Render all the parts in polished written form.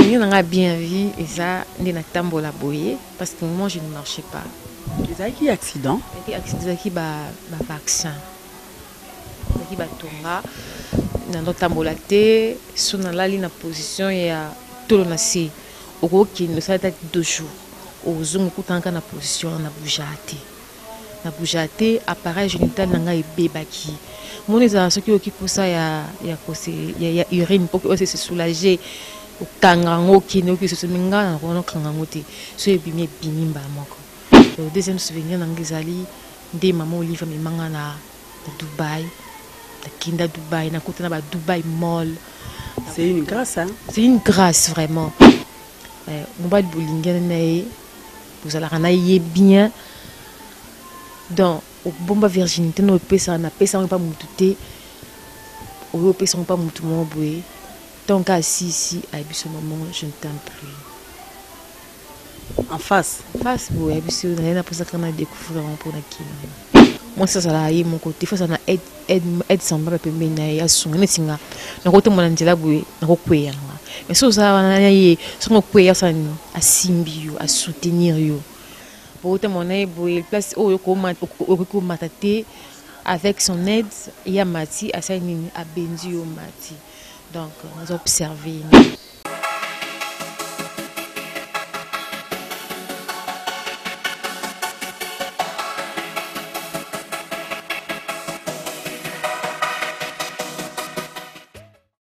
Souvenir na nga bien vie eza nde natambola boye parce que moi je ne marchais pas. Ezalaki accident? Ezalaki accident, ezalaki ba ba vaccin. Ezalaki batonga nazotambola te so nalali na position ya tolo na se okokende osala ata 2 jours ozonga okutana kaka na position wana na bougea te. Na bougea te appareil genital na ngai ebebaki. Moni ezala soki oyoki posa ya ya kose ya, ya urine po ose se soulager okanga yango okende oki soso mais ngai nakoka nokanga yango te so ebimi ebimi mbala moko. Donc deuxième souvenir na ngai ezali nde maman Olive amema ngai na na Dubaï. Nakenda Dubaï, nakota na ba Dubaï Mall. C'est une grâce hein? C'est une grâce vraiment. Eh, mobali bolingani na ye Bozalaka na ye bien donc obomba virginité no opesa na pesa yango epa mutu te oyo opesa yango epa mutu moko boye tant ka asisi ayebi biso maman je ne t'aime plus en face face boye ayebi biso naye na posa kaka na découvrir yango mpo na kina mwasi azalaka ye moko te fo azala na aide aide semblable pembeni na ye asunga neti nga nakotambola na nzela boye nakokweya na nga mais soki oza wana na ye soki okweya osala nini asimbi yo asoutenir yo okotambola na ye boye place oyo okoki komata te avec son aide ye amati asali nini abendi yo omati donc naza observe ye.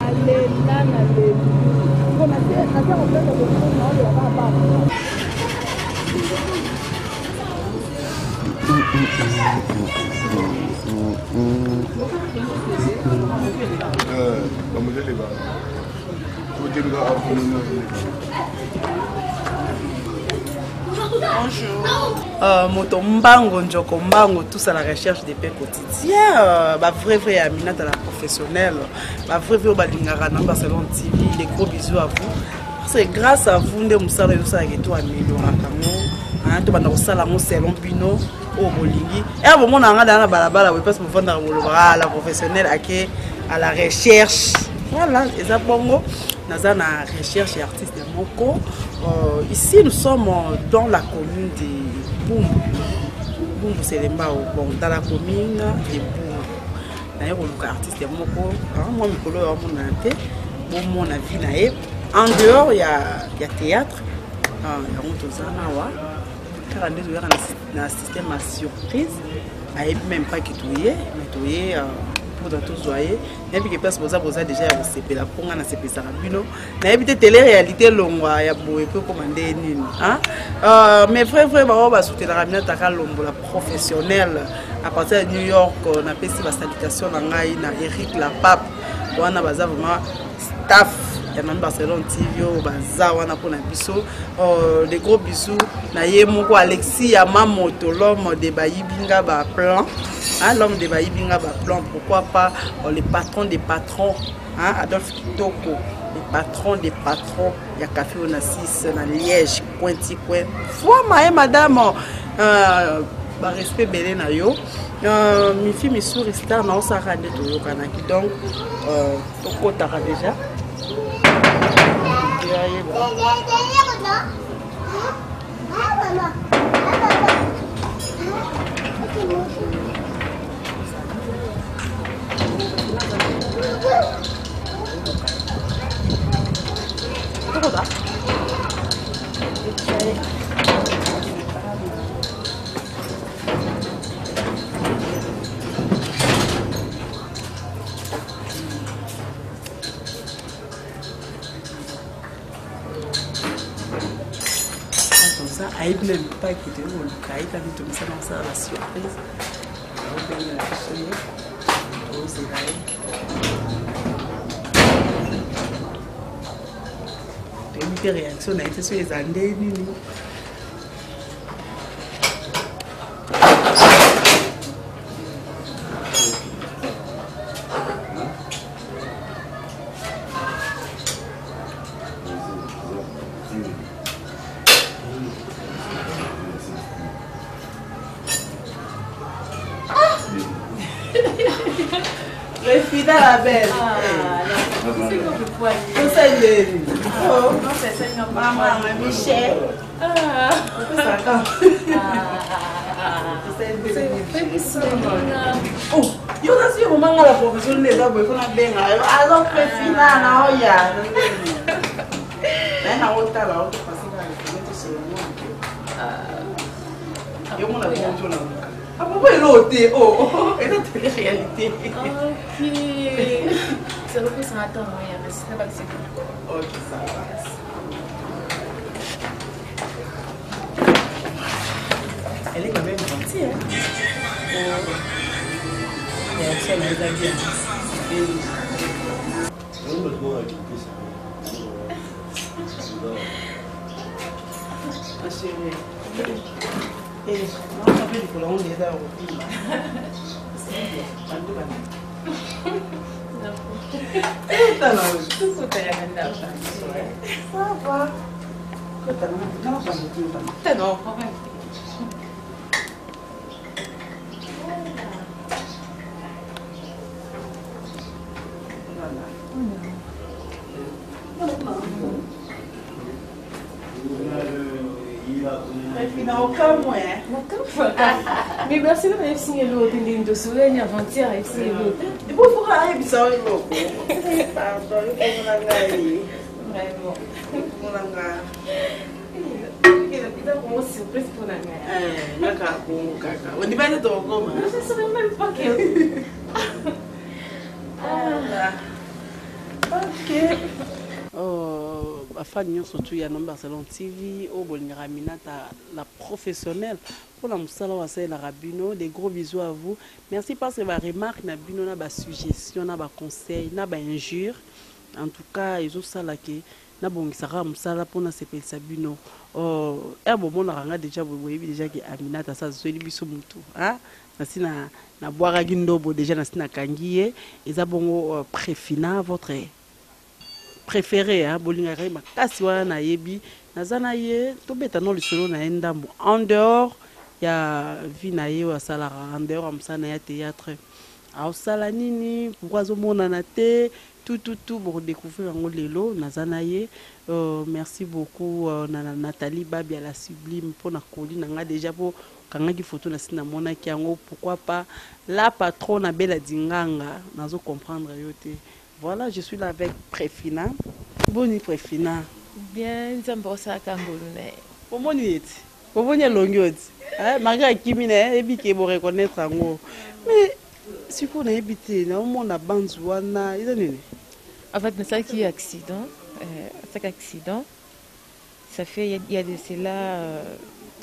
Nalela naleli ngo naza kopesa bolingo naolela kaka bana. Bonjour. Euh, moto mbango njoko mbango tous à la recherche des pains quotidiens euh, ba vrai vrai ya Aminata la professionnelle ba vrai vrai oyo balingaka na Barcelone TV des gros bisous à vous c'est grâce à vous nde mosala ezosalaka eto amelioraka yango tobanda kosala yango selon bino oyo bolingi ere bomona nga daa na balabala boye place bovandaka bolobaka ah, la professionnelle ake à la recherche voilà eza bongo naza na recherche ya artiste moko euh, ici nous sommes dans la commune de bumbu bumbu selembao bon dans la commune de bumbu naye koluka artiste moko mwa mikolo oyo amonana te bomona vie na ye en dehors ya, ya théâtre ah, yango toza nawa kaka nde toyaka na système ya surprise ayebi meme pas ke toye mais toye euh, mpona tozwa ye nayebi ke place boza boza deja ya kosepela mpo ngai nasepelisaka bino nayebi te tele réalité elongwa ya boye mpe okoma nde nini euh, mais vrai vrai bango basutelaka bino ataka lombola professionnel à partir ya new york euh, napesi basalutation na ngai na eric la pape wana baza vraiment staff ya Mami Barcelone TV oyo baza wana mpo na biso euh, de gros bisous na ye moko Alexis ya Mamoto l'homme de bayibinga ba plan hein, l'homme de bayibinga ba plan pourquoi pas euh, le patron des patrons hein, Adolphe Kitoko le patron des patrons ya café ona 6 na Liège coin ti coin foi ye madame euh, ba respect belé na yo euh, mifi misuri star na osaka nde toyokanaki donc euh, tokotaka deja Tokota. Toza ayebi meme pas ke toyei koluka ye kaka tomisana kosala ba surprise aobengela biso ye tozela ye toyebi te réaction na ye te soki eza nde nini. Le fidèle la belle. Ah, Tosaleli. Mama, Michel. Oh, yo nasi yo mama nga la profession nde eza boye fona benga yo azo prefina na oya naye na otala otopasi kaka tosolongo yo mona bonjo na luka apopo eloo te o eza tele réalité. Ok, ça ntango ya merci. Ok, ça va. Elle est quand même gentille, hein? Oh. Réaction, elle est bien. Ma chérie. Eh, naona mpe likolo yango nde eza ya kopima. Bando bando. Eh, tala oyo. Ça va. Kota na na bando te bando. Voilà. Prefina okamwe. Mais Barcelone ayebisi nga eloko te ndenge tosolani avant-hier ayebisi nga eloko te. Ebofuka ayebisa yo eloko. Pardon, yo komona ngai. Vraiment. Komona ngai. Eza vraiment surprise mpona ngai. Eh, kaka bongo kaka. Ondima te tokokoma. Je savais même pas que. Ah. Ok. Oh, bafani nyonso tu ya Nom Barcelone TV oyo bolingaka Aminata la professionnelle mpona mosala oyo asalelaka bino, des gros bisous à vous. Merci parce que baremarque na bino na basuggestion na baconseil na bainjure, en tout cas ezosala ke nabongisaka mosala mpona sepelisa bino. Oh, ere bomonaka nga déjà boye, boyebi déjà ke Aminata asa azweli biso motu. Nasi na nabwakaki ndobo déjà, nasi nakangi ye. Eza bongo Prefina, votre préféré, hein, bolingaka ye makasi wana. Nayebi naza na ye, tobeta no lisolo na ye ndambo en dehors ya vie na ye oyo asalaka, en dehors ya mosala na ye ya théâtre. Aosala nini? Pourquoi azomonana te? Tout tout tout bokodécouvrir yango lelo. Naza na ye. Merci beaucoup na Nathalie Babia la sublime mpona koli na nga déjà mpo kangaki photo na si namonaki yango. Pourquoi pas la patronne Abela Dinganga? Nazo comprendre yo te. Voilà, je suis là avec Prefina. Boni Prefina? Bien, Nzambe osalaka ngolu na ye. Omoni eti omoni elongi oti malgré akimi na ye, ayebi ke boreconnaître yango, mais sikoyo nayebi te, naomona banzu wana eza nini? En fait, nasalaki accident, nasalaki accident, ça fait il y a de cela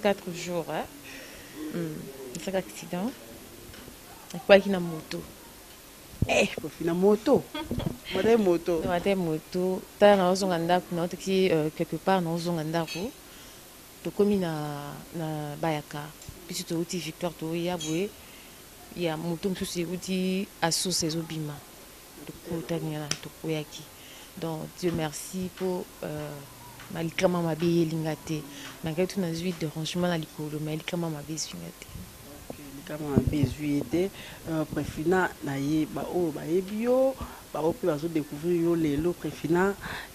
4 jours, hein? Nasalaki accident, nakwaki na moto. Eh, Prefina, moto mata moto? Mata moto. Tala, naozonga ndako, naotaki quelque part, naozonga ndako, tokomi na Bayaka, biso touti Victoire, toya boye ya moto mosusu euti Asosa ezobima, tokutani wana, tokweyaki. Donc Dieu merci mpo malikama mabe eyelinga te. Malgré tout nazwi dérangement na likolo, mais likama mabe ezwinga te. Likama mabe ezwi ye te. Prefina, nayeba oyo bayebi yo, bango mpe bazodécouvrir yo lelo. Prefina,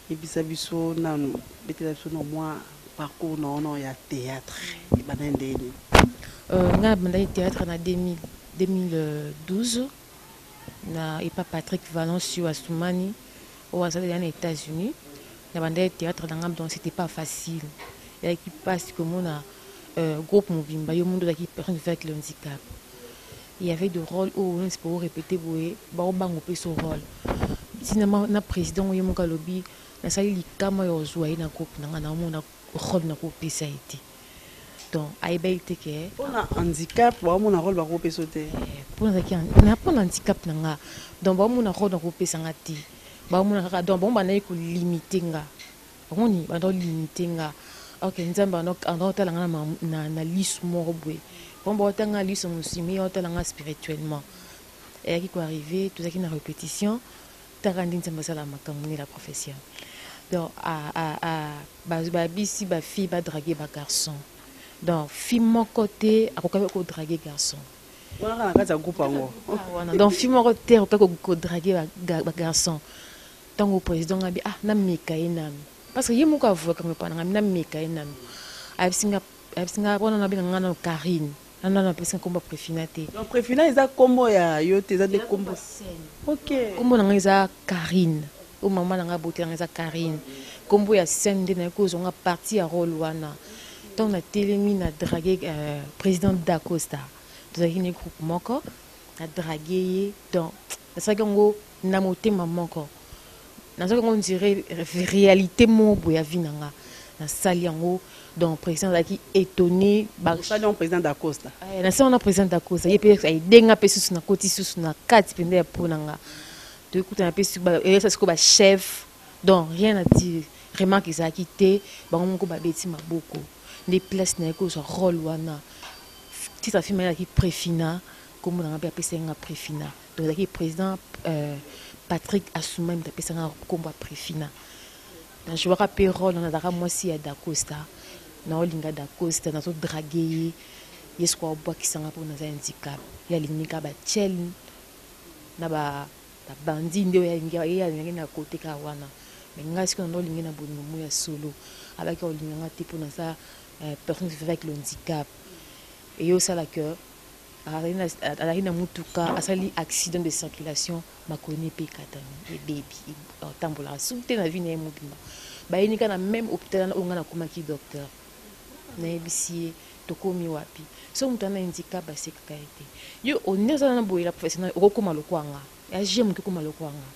yebisa biso nanu, betela biso na mwa parcours na wana ya théâtre, ebanda ndeni? Ngai nabandaki théâtre na 2000, 2012 na epa Patrick Valencio Asumani oyo azali na États-Unis. Nabandaki théâtre na ngai, donc c'était pas facile, eyaki mpasi komona groupe mobimba yo mundu ozalaki personne vivant avec le handicap. Il y avait de rôle oyo neti po répéter boye, baobango mpe so rôle ntina na président oyo moko alobi nasali likama oyo ozwa ye na groupe na ngai, naomona rôle nakopesa ye te. Donc ayebaki te ke mpona handicap baomona rôle bakopesa te. Mpona handicap na nga, donc baomona rôle nakopesa nga te, baomona kaka. Donc bango bandaki kolimite nga, bamoni banda kolimite nga. Ok, Nzambe anda otala nga na lisu moko boye, bango baotanga nga lisu mosimi, ye otala nga spirituellement. Eyaki koarrive, tozalaki na répétition, taka nde Nzambe asala makambo nde la profession. Donc babisi bafille badrague bagarçon, donc fille moko te akokaki kodrague garçon. Wana kaka na kati ya groupe yango? Wana, donc fille moko te akokaki kodrague bagarçon. Ntango président nga bi ah nameka ye nanu, parce que ye moko avouaka ngo epa na nga, nameka ye nanu. Ayebisi nga, ayebisi nga wana nabenga nga nanu Carine, nanu nanu apesi nga kombo ya Prefina te. Donc Prefina eza kombo ya yo te, eza nde kombo. Ok. Kombo na nga eza Carine, oyo mama na nga abotela nga eza Carine. Kombo ya scène nde naye kozwa nga partie ya role wana. Ntango natelemi na drague président Dacosta, tozalaki na groupe moko, na drague ye, donc nasalaki yango na motema moko, nazwaki yango on dirait réalité moko boye ya vie na nga, nasali yango. Donc président azalaki étonné. Osali yango président Dacosta? Nasali yango na président Dacosta, ye mpe aide nga mpe susu, nakoti susu na kati mpenza ya po na nga, toyekutana mpe eyesa sikoyo bachef. Donc rien à dire, remarque ezalaki te, bango moko babeti maboko nde place na ye kozwa rôle wana. Titre ya film ezalaki Prefina, kombo na nga mpe apesaki nga Prefina. Donc ezalaki président Patrick Assoumani moto apesaki nga kombo ya Prefina. Najouaka mpe rôle wana, nazalaka mwasi ya Dacosta, naolinga Dacosta, nazodrague ye, ye sikoyo abwakisanga mpo naza handicap. Ye alingi kaka bachel na babandi nde oyo ye alingi na kote kaka wana, mais ngai sikoyo nando olingi na bolingo mo ya solo. Abaki olinga nga te mpo naza personne vivant avec le handicap. Eye osala que azalaki na mutuka, asali accident de circulation, makolo mpe ekatani, ebebi, atambolaka soki te na vie na ye mobimba. Bayeni kaka na même hôpital wana oyo ngai nakomaki docteur. Nayebisi ye tokomi wapi, soki moto ana handicap basekaka ye te. Yo onde oza na boye la professionnel, okokoma lokwanga ya je moke, okoma lokwanga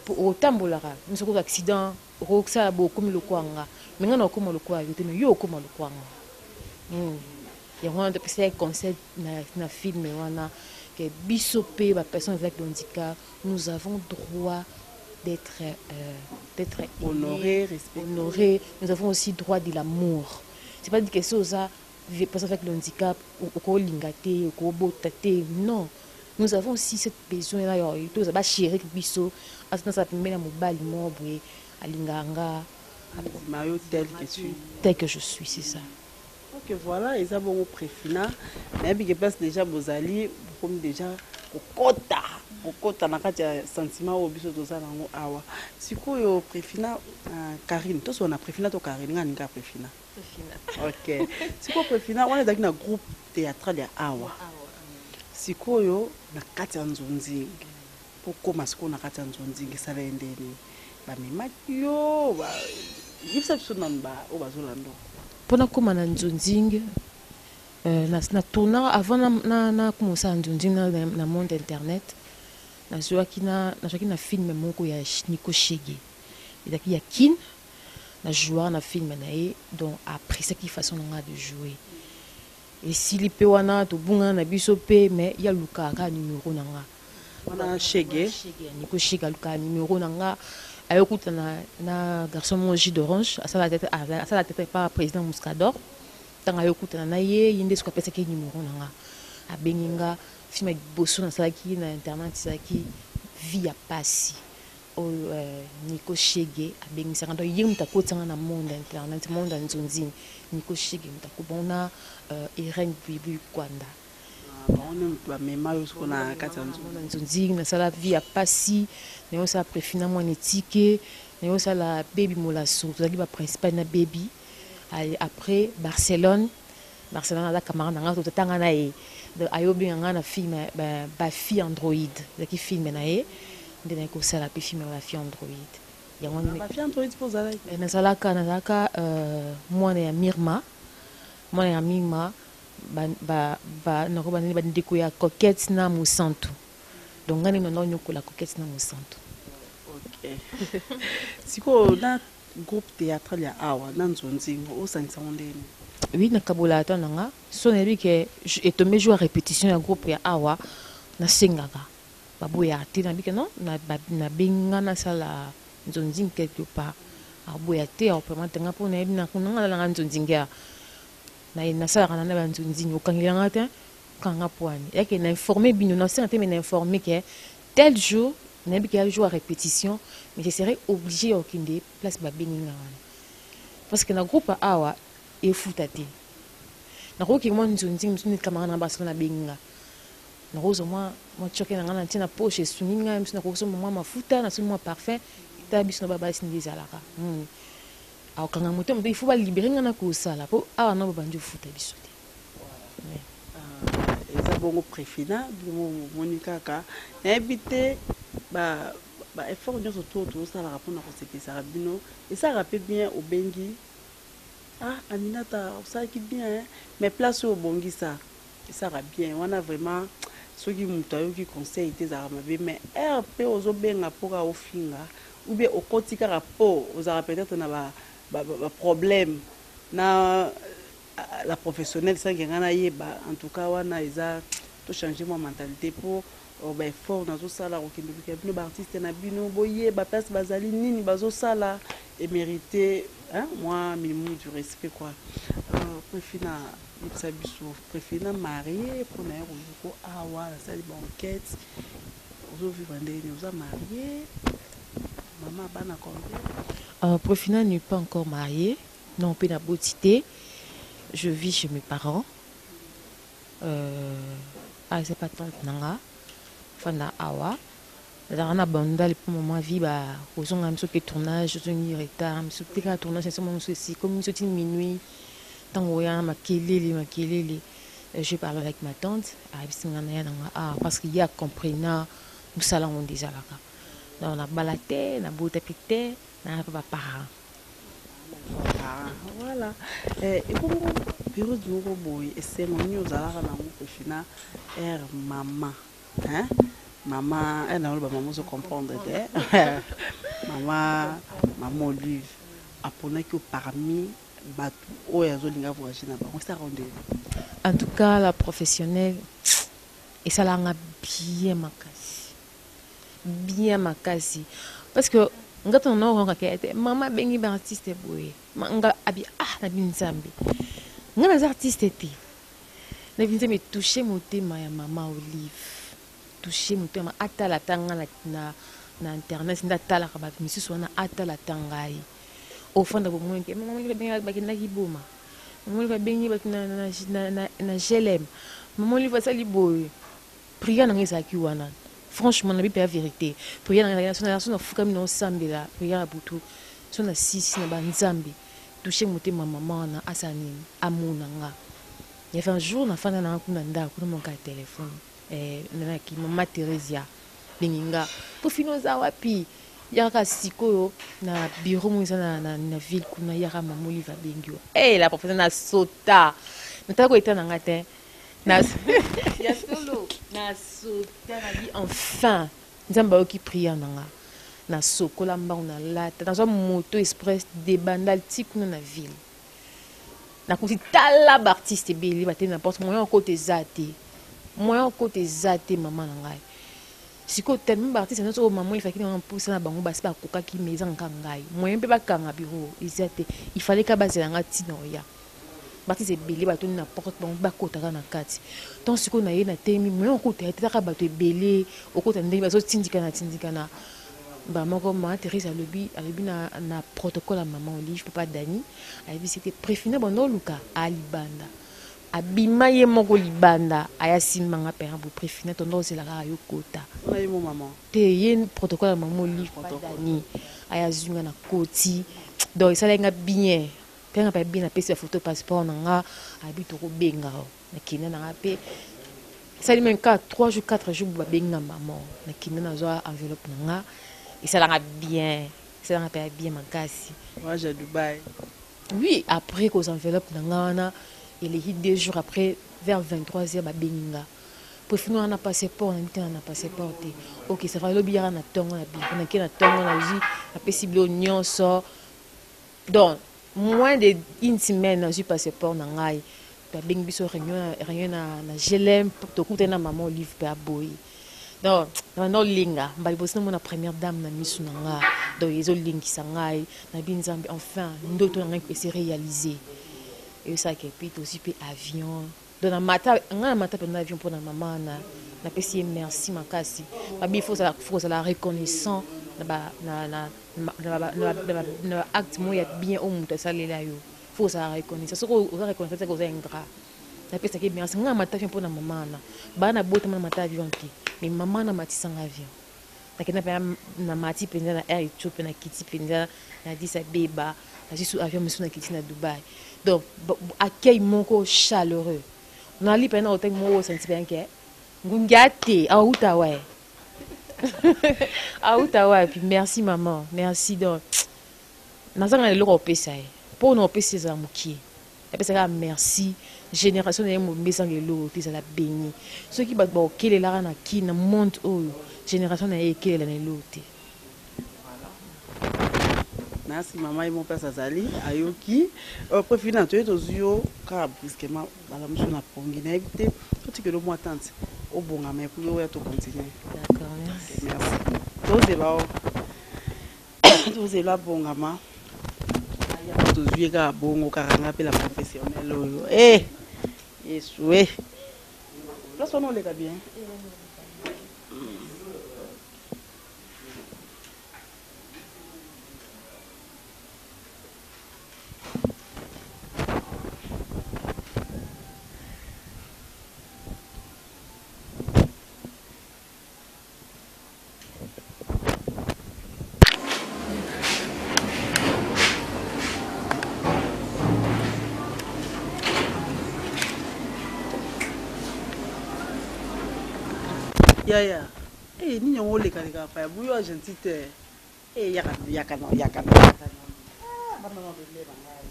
po otambolaka soki accident okosala boye, okomi lokwanga. Me ngai na okoma lokwanga yo te, me yo okoma lokwanga. Yango wana topesa ye conseil na film wana ke biso mpe bapersonnes avec le handicap, nous avons droit d'être honoré, respecté. Honoré. Nous avons aussi droit de l'amour. C'est pas dire que soki oza personne avec le handicap okolinga te, okobota te, non. Nous avons aussi cette besoin là, toza bachéri biso, nasala pembeni ya mobali moko boye alingaka nga. Andima yo tel que tu tel que je suis, c'est ça. Ok, voilà, eza bongo Prefina. Nayebi ke place déjà bozali, bokomi déjà kokota kokota na kati ya sentiment oyo biso toza nango awa sikoyo. Prefina, Karine, tosola na Prefina to Karine? Nga alinga Prefina. Ok, sikoyo Prefina wana ezalaki na groupe théâtral ya awa. Sikoyo na kati ya Nzonzingi, mpo koma sikoyo na kati ya Nzonzingi, esala ye ndeni? Bamemaki yo? Yebisa biso nanu oyo bazolanda. Mpona kóma na Nzonzingi, na tournaka avant nakoma kosala Nzonzingi na monde internet. Nazwaki na film moko ya Nico Shege, ezalaki ya Kin, na jouaka na film na ye. Donc appréciaki façon na nga de jouer. Esili mpe wana, tobungana na biso mpe, mais ye alukaka kaka numero na nga. Wana Shege? Shege ya Nico Shege alukaka numero na nga. Ayokutana na garçon moko jus d'orange, asala tete pa président Muscador. Ntango ayokutana na ye, ye nde soki apesaki ye numero na nga, abengi nga. Film ya liboso nasalaki na internet ezalaki Vie ya pasi, oyo Nico Shege abengisaka. Donc ye moto akotisanga na monde internet, monde ya nzonzini. Nico Shege moto akobona, Irene Buibui Kwanda. Bango nde moto bamema yo siko na kati ya nzonzingi. Nasala Vie ya pasi, nayosala Prefina mwana etike, nayosala Bebi Molaso, tozalaki baprincipal na Bebi. Après Barcelone, Barcelone aza camarade na nga, totanga na ye. Ayobenga nga na film Bafille Android, ezalaki film na ye nde naye kosala mpe film ya Bafille Android. Yango Bafille Android mpo ozalaki? Nazalaka mwana ya Mirma, mwana ya Mirma, nako bandeko ya Coquette na Mosantu. Donc ngai nde nanda onyokola Coquette na Mosantu. Ok, sikoyo na groupe théâtral ya awa na Nzonzingo, osangisa ngo ndeni? Oui, nakabola ata na nga. So nayebi ke etombe jour ya répétition ya groupe ya awa, nasengaka, baboyaka te. Nayebi ke non, nabengi nga nasala nzonzingi quelque part, aboya te, akopermettre nga mpo nayebi nanga nalanga nzonzingi ya nasalaka na banzonzingi. Okangelanga te, okanga pwani yake na informe bino, nasenga te, mais na informe ke tel jour nayebi ke ya jour ya répétition, mais je serai obligé ya kokende place babengi nga wana, parce que na groupe awa efuta te. Nakoki mwa nzonzingi mosusu neti camarade na basala nabengi nga. Nakozwa mwa mwa choke na ngai natie na poche, esungi ngai miso, nakosomba mwa mafuta, nasombi mwa parfum. Etala biso na babasi nde ezalaka. Akokanga motema te, il faut balibere ngai na kosala mpo awa na babandi ofuta biso te. Eza bongo Prefina, bino bomoni kaka, nayebi te ba ba effort nyonso to tozosalaka mpona kosepelisaka bino, esalaka mpe bien. Obengi, ah Aminata, osalaki bien, mais place oyo obongisa esalaka bien wana. Vraiment, soki moto ayoki conseil te, ezalaka mabe. Mais heure mpe ozobenga mpo kaka ofinga, ou bien okoti kaka mpo ozalaka peut-être na baproblème na la professionnelle sans que ngai nayeba, en tout cas wana eza tochange mwa mentalité, mpo baeffort nazosala kokende luka bino baartiste na bino, boyeba place bazali, nini bazosala, emérité, hein, moi minimum du respect quoi. Prefina, yebisa biso, Prefina marié, mpona ye koluko awa nasali baenquête, ozovivre ndenge nini? Oza marié, mama bana combien? Prefina n'est pas encore mariée, non mpe naboti te. Je vis chez mes parents. Ah, eza pa tante na nga fanda awa. Nazalaka na Bandal mpo mama vie bakozonga miso mpe tournage, ozongi retard, miso te kaka tournage nasoma mosu esi komi miso ti minuit, ntango oya makelele makelele. Je parle avec ma tante, ayebisi nga na ya na nga ah, parce que ye acomprena mosala yango nde ezalaka. Donc nabala te, nabota mpe te, naa mpe baparent. Voilà. Ebongo période moko boye, esengo nini ozalaka nango, Prefina, aire mama, hein? Mama ere naloba mama, ozo comprendre te, mama, mama Olive aponaki yo parmi bato oyo azolinga voyage na bango, esalaka ndenge? En tout cas, la professionnelle, esalanga bien makasi, bien makasi, parce que nga ntango naokaka ete mama abengi baartiste boye, nga abi ah, nabi Nzambe, nga naza artiste te. Nabi Nzambe, touche motema ya mama Olive, touche motema, atala ata nga na internet nde atalaka bato misusu wana, atala ata ngai ofanda bomoi ke mama Olive bakendaki boma, mama Olive abengi bato na GLM, mama Olive asali boye. Prière na ngai ezalaki wana, franchement nabi mpe ya vérité, prière na ngai ezalaki so nafukami na osambela prière ya butu, so na sisi na banzambe, touche motema mama wana, asala nini, amona nga. Ya un jour nafanda nanga kuna ndako, namonaka ya telefone, nanaki mama Theresia bengi nga: "Po fino oza wapi? Yaka sikoyo na bureau mo eza na ville kuna, yaka, mama Olive abengi yo." Hey, la professeur, nasota, natala koeta na nga te ya solo, nasota, nabi enfin Nzambe ayoki prière na nga. Nasokola mbango, nalata, nazwa moto express de Bandal ti kuna na ville. Nakuti tala baartiste ebele bateli na porte, moyen okota eza te, moyen okota eza te. Mama na ngai sikoyo, tellement baartiste nyonso oyo mama efaki nanga mposa na bango basi bakokaki, mais ezanga ngai moyen mpe bakanga bureau eza te. Il fallait ka bazela nga ntina oya. Baartiste ebele batondi na porte, bango bakotaka na kati. Ntango sikoyo na ye na temi, moyen okota ye te, kaka bato ebele, okota ndenge bazotindikana tindikana. Bamoko, mama Therese alobi na protocole ya mama Olive, papa Dani ayebisi ete Prefina banda oluka alibanda, abima ye moko libanda, aya simbanga mpenza bo Prefina tondo ozela kaka yo kota. Wana ye mo mama? Te, ye protocole ya mama Olive, papa Dani aya azwi nga na koti. Donc esalaki nga bien mpe nga mpe bien, napesi bafoto, passeport na nga, abi tokobenga. Nakende na nga mpe esali meme kaka 3 jours, 4 jours, babengi nga mama, nakende nazwa enveloppe na nga. Esalanga bien, esalanga mpe ya bien makasi. Voyage à Dubaï. Oui, après kozwa enveloppe na nga wana, eleki 2 jours après, vers 23 heures, babengi nga: "Prefina wana passeport." Na mitana na passeport te. "Ok, ça va, elobi yaka na ntongo na biro." Nake na ntongo, nazwi, napesi bilo nyonso. Donc moins de une semaine, nazwi passeport na ngai. Babengi biso réunion, réunion na GLM, tokutani na mama Olive mpe aboyi. Donc nabanda olinga mbala liboso namona première dame na misu na nga, donc ezolingisa ngai, nabi Nzambe, enfin ndoto na ngai ese réalisé. Eyosalaka epuis tozwi mpe avion. Donc namata, ngai namata mpenza avion mpona mama wana, napesi ye merci makasi. Babi faut kozala reconnaissant na baacte moko ya bien oyo moto asalela yo, faut kozala reconnaissant. Soki oza reconnaissant te, oza ingrat. Napesaki ye merci. Nga namata avion pona mama wana. Banda nabotama namata avion te. Mais mama wana amatisa nga avion. Nakenda penza namati penza na Air Ethiopia nakiti penza na Addis Abeba, nazwi su avion mosusu nakiti na Dubaï. Donc accueil moko chaleureux. Nali penza na hotel moko osanti penza ke ngungi ate awuta wapi? Awuta wapi? Merci maman, merci donc nazanga na eloko ya kopesa ye po na kopesa ezala mokie. Napesa kaka merci generation na ye mobimba ezanga eloko te ezala beni soki bato bakokelelaka na kin na monde oyo generation na ye ekelela na eloko te. Merci maman ye moko place azali ayoki prefina toye tozwi yo kaka brusquement bala mosusu na pongi nayebi te totikelo mwa tante obongama epuis oya to continue. D'accord merci. Merci tozela o tozela abongama tozwi ye kaka bongo kaka nga mpe la professionnel oyo e yesu e place wana oleka bien. Yaya eh nini yango olekaleka pa ya buyo gentil te eh yaka yaka no yaka no yaka no ah bana no bele ba ngai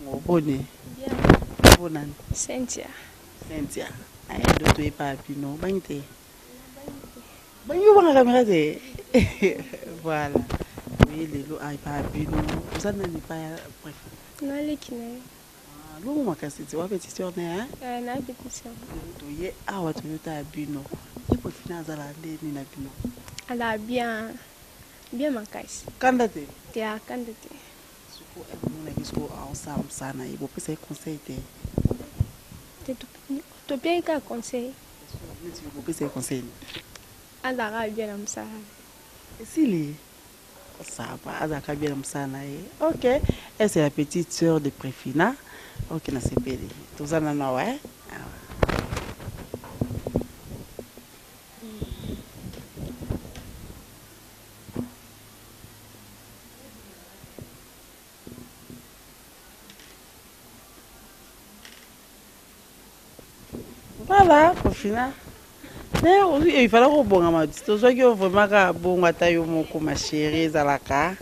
bongo boni bien bonani Cynthia Cynthia ay do to epa bino bangi te Bangi obanga camera te. Voilà. Oui lelo ay pa bino. Oza nani pa bref. Na leki na ye. Ah, longo makasi te wa petite sœur ne hein? Eh, na petite sœur. Toye awa toyota ya bino. Ye Prefina azala nde nini na bino? Ala bien. Bien makasi. Kanda te? Te akanda te. Siko emonaki siko aosala mosala na ye bopesa ye conseil te? Te topiaki kaka conseil. Neti bopesa ye conseil nini? Azalaka bien na mosala. Esili? Ça va, azalaka bien na mosala na ye. Ok, elle c'est la petite sœur de Prefina. Ok, nasepeli. Toza nano awa eh? Awa. Voilà, Kofina. Mais il fallait kobongama tozwaki yo vraiment kaka bongo ata yo moko ma chérie ezalaka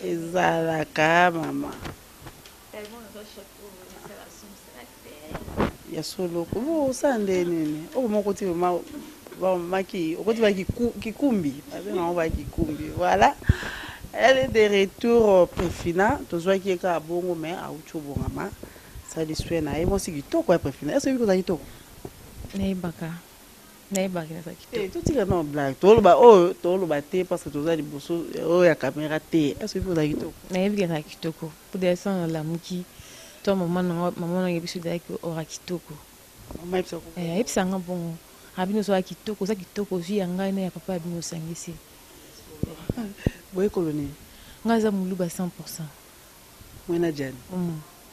ezalaka mama ya solo osala nde nini oyo moko ti vraiment maki okoti ba kikumbi babenga yango ba kikumbi voilà elle est de retour Prefina tozwaki ye kaka bongo mais awuti obongama sali soin na ye mwasi kitoko ya Prefina est-ce que oyebi kozala kitoko Nayebaka nayebaka naza kitoko. Eh, totika na blague toloba oyo toloba te parce que toza liboso oyo ya caméra te est-ce que oyebi kozala kitoko Nayebi ke naza kitoko po d'ailleurs soki nalamuki to mama na nga mama na nga yebi biso d'ailleurs ke ora kitoko. Mama ayebisa ko Eh, ayebisa nga bongo abi oza kitoko oza kitoko ozwi ya ngai na ya papa ya bino osangisi. Boye ekolo nini? Nga aza moluba 100%. Mwena Jani.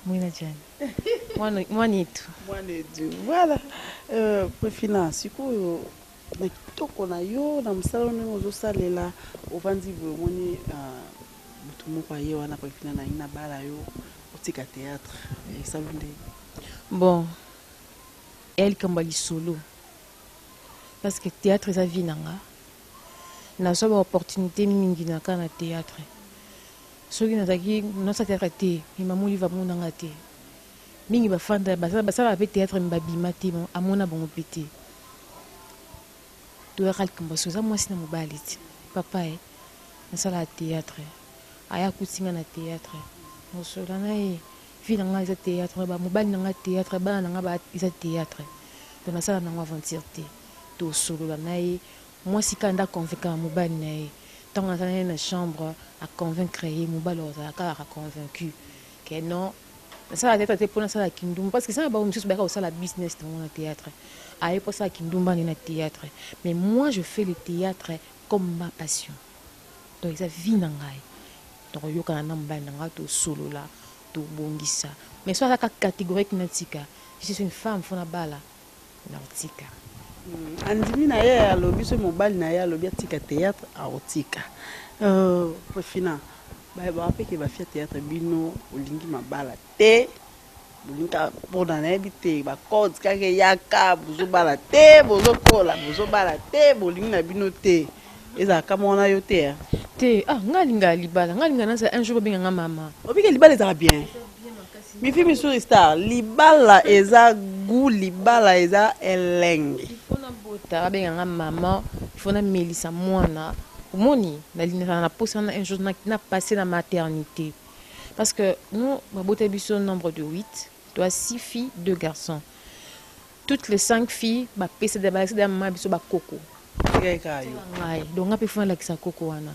Mwena Jani. Mwana mwanetu. Mwanetu. Voilà. Euh, Prefina, sikoyo na kitoko na yo na mosala ndenge ozosalela ovandi boye omoni moto moko aye wana Prefina na ngai nabala yo otika théâtre esali nde Bon, eya likambo ya lisolo parce que théâtre eza vie na nga nazwa ba opportunité mingi na kaka na théâtre soki nazalaki nasala théâtre te mais mama Olive amona nga te mingi bafanda basalaka mpe théâtre mais babima te amona bango mpe te toyaka likambo ya solo eza mwasi na mobali ti papa ye nasalaka théâtre aya akuti nga na théâtre mosolo na ye vie na nga eza théâtre ba mobali na nga théâtre bana na nga ba eza théâtre donc nasala nango aventure te tosolola na ye mwasi kaka nde aconvaincaka mobali na ye ntango naza na ye na chambre aconvaincre ye mobali ozala kaka convaincu ke non nasala théâtre te mpo nasala kindumba parce que sana bango misusu bayaka kosala business nango na théâtre aye mpo asala kindumba nde na théâtre mais moi je fais le théâtre comme ma passion donc eza vie na ngai tokoyokana na mobali na ngai tosolola. Tobongisa. Mais soki aza kaka catégorique natika, je suis une femme faut nabala, nakotika. Andimi na ye alobi soki mobali na ye alobi atika theatre akotika. Prefina ba pe ke ba fille ya theatre bino bolingi mabala te bolingi kaka pona nayebi te ba code kaka eyaka bozobala te bozokola bozobala te bolingi na bino te ezala kama wana yo te hein? Te ah nga alingaka libala nga alingaka nazala un jour babenga nga mama. Obike libala ezalaka bien mifi misuri star libala eza gout libala eza elengi. Il faut nabota babenga nga mama il faut namelisa mwana omoni nalingaka na posa wana un jour na passe na maternite parce que nous babota biso nombre de 8 toa 6 filles 2 garçons toutes les 5 filles bapesa balakisa deja mama biso bakoko ngai donc nga mpe fo nalakisa koko wana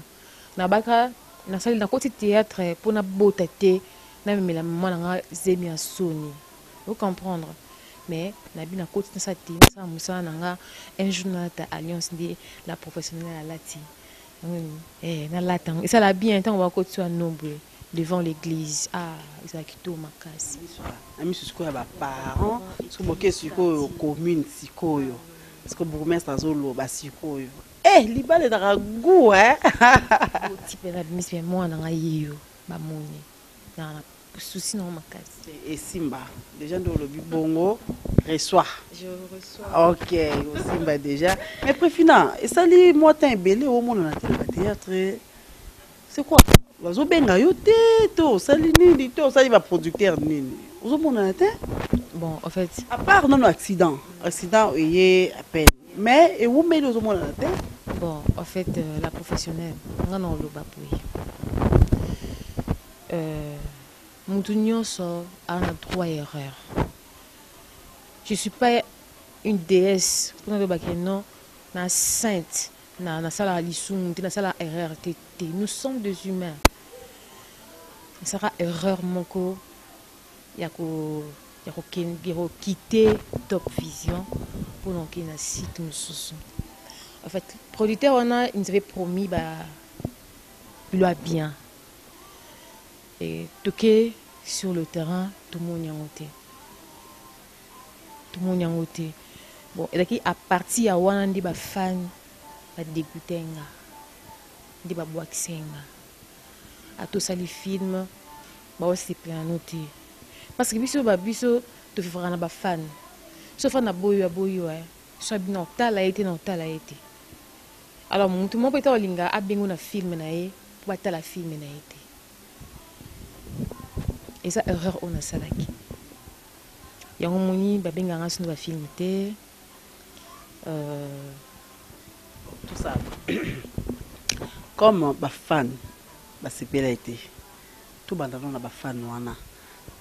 nabaka nasali nakoti théâtre mpo nabota te namemela mama na nga zemi ya soni o comprendre mais nabi nakoti nasala te nasala mosala na nga un jour nalata alliance nde la professionnelle alati eh, nalata yango esala bien ntango bakoti wa noble devant l'église ah ezala kitoko makasi na miso sikoyo ya baparent soki boke sikoyo commune sikoyo sikoyo bourgmestre azoloba sikoyo eh libala ezalaka gout eh oti mpe nabimisi mpe mwana na ngai yeyo bamoni na souci nango makasi esimba déjà nde olobi bongo reçoit je reçois ok osimba déjà mais Prefina esali mwa temps ebele omonana te na bathéâtre c'est quoi bazobenga yo te to osali nini to osali baproducteur nini ozomonana te bon en fait à part nano accident accident eye à peine mais ewumeli ozomonana te bon en fait la professionnelle nga na oloba boye mutu nyonso aza na droit erreur. Je suis pas une déesse mpona lobaki non na sainte na nasalaka lisumu te nasalaka erreur te te nous sommes des humains. Nasalaka erreur moko ya kokite Top Vision mpona kokende na site mosusu. En fait producteur wana il nous avait promis ba bilo ya bien et toke sur le terrain tomoni yango te tomoni yango te. Bon ezalaki à partir ya wana nde bafan badégoûte nga nde babwakise nga atosali film baosepela nano te parce que biso babiso tofifaka na bafan so fan aboyo aboyo so abi na otala ye te na otala ye te. Alors motu moko mpe ta olinga abengo na film na ye po batala film na ye te eza erreur oyo nasalaki yango moni babengaka sino bafilm te. Tout ça comme bafan basepela ete tobanda nano na bafan wana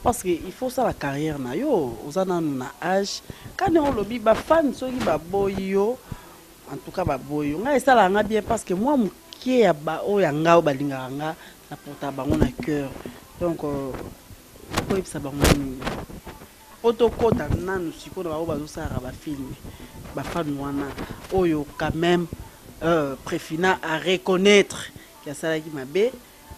parce que il faut osala carrière na yo oza nanu na âge kani olobi bafan soki baboyi yo en tout cas baboyi yo ngai esalaka nga bien parce que mwa moke ya oyo ya ngai oyo balingaka nga na porta bango na cœur donc okoyebisa bango nini po tokɔta nanu sikoyo na bango bazosalaka bafilm bafan wana oyo quand même Prefina à reconnaître ke asalaki mabe